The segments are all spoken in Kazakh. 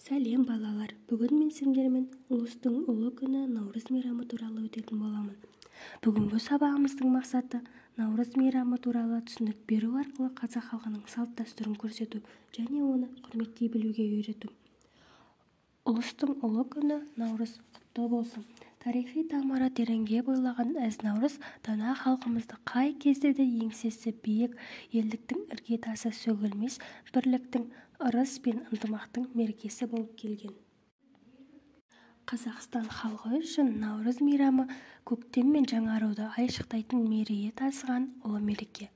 Сәлем, балалар! Бүгін мен сендермен ұлыстың ұлы күні Наурыз мейрамы туралы өтетін боламын. Бүгінгі сабағымыздың мақсаты Наурыз мейрамы туралы түсінік беру арқылы қазақ халқының салт-дәстүрін көрсету және оны құрметтей білуге үйрету. Ұлыстың ұлы күні Наурыз құтты болсын! Тарихи тамыры тереңге бойлаған әз Наурыз дана халқымызды қай кезде де еңсесі биік, елдіктің іргетасы сөгілмес бірліктің, ырыс пен ынтымақтың мерекесі болып келген. Қазақстан халқы үшін Наурыз мейрамы көктем мен жаңаруды айшықтайтын мерейі тасыған ұлы мереке.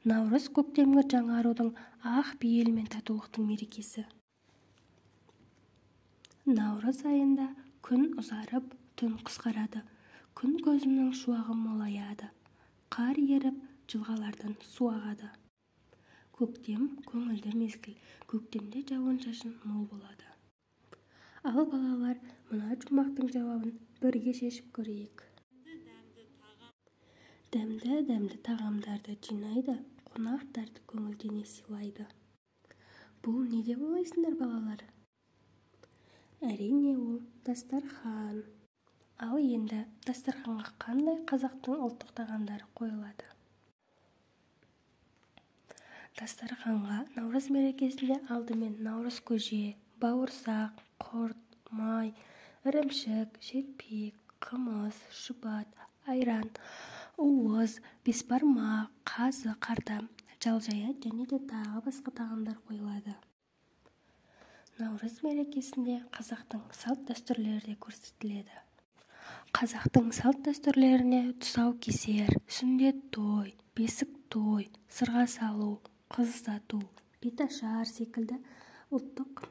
Наурыз көктемгі жаңарудың, ақ пейіл мен татулықтың мерекесі. Наурыз айында күн ұзарып, түн қысқарады. Күн көзінің шуағы молаяды. Қар еріп, жылғалардан су ағады. Көктем көңілді мезгіл. Көктемде жауын-шашын мол болады. Ал балалар, мына жұмбақтың жауабын бірге шешіп көрейік. Дәмді-дәмді тағамдарды жинайды, қонақтарды көңілдене сыйлайды. Бұл не деп ойлайсыңдар, балалар? Әрине, ол дастархан. Ал енді дастарханға қандай қазақтың ұлттық тағамдары қойылады? Дастарханға Наурыз мерекесінде алдымен наурыз көже, бауырсақ, құрт, май, ірімшік, шелпек, қымыз, шұбат, айран, уыз, бесбармақ, қазы, қарта, жал-жая және де тағы басқа тағамдар қойылады. Наурыз мерекесінде қазақтың салт-дәстүрлері де көрсетіледі. Қазақтың салт-дәстүрлеріне тұсаукесер, сүндет той, бесік той, сырға салу, қыз ұзату, беташар секілді ұлттық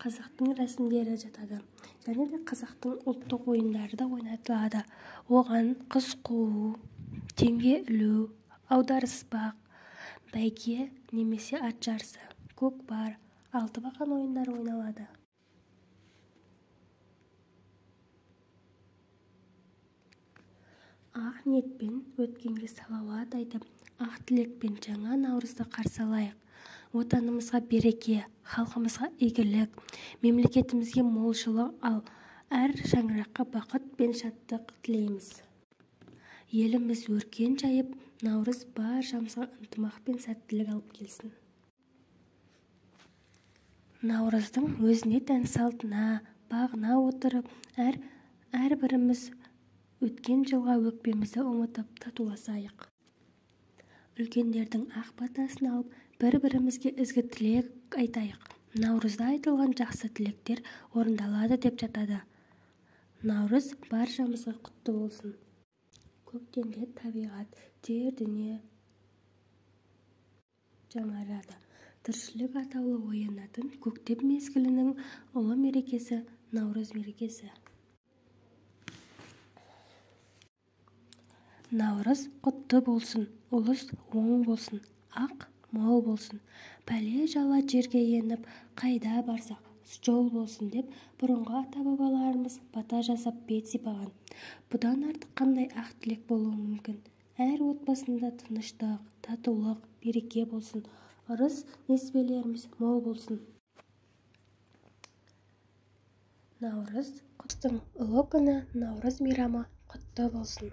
қазақтың рәсімдері жатады. Және де қазақтың ұлттық ойындары да ойнатылады. Оған қыз қуу, теңге ілу, аударыспақ, бәйге немесе ат жарысы, көкпар, алтыбақан ойындары ойналады. Ақ ниетпен өткенге салауат айтып, ақ тілекпен жаңа Наурызды қарсы алайық. Отанымызға береке, халқымызға игілік, мемлекетімізге молшылық, ал әр шаңыраққа бақыт пен шаттық тілейміз. Еліміз өркен жайып, Наурыз баршамызға ынтымақ пен сәттілік алып келсін. Наурыздың өзіне тән салтына бағына отырып, әрбіріміз өткен жылға өкпемізді ұмытып, татуласайық. Үлкендердің ақ батасын алып, бір-бірімізге ізгі тілек айтайық. Наурызда айтылған жақсы тілектер орындалады деп жатады. Наурыз баршамызға құтты болсын. Көктемде табиғат, жер дүние жаңарады. Тіршілік атаулы оянатын көктем мезгілінің ұлы мерекесі Наурыз мерекесі. Наурыз құтты болсын, ұлыс оң болсын, ақ мол болсын. Пәле-жала жерге еніп, қайда барсақ жол болсын деп бұрынғы ата-бабаларымыз бата жасап бет сипаған. Бұдан артық қандай ақ тілек болуы мүмкін? Әр отбасында тыныштық, татулық, береке болсын, ырыс несібелеріміз мол болсын. Наурыз құттың ұлы күні Наурыз мейрамы құтты болсын.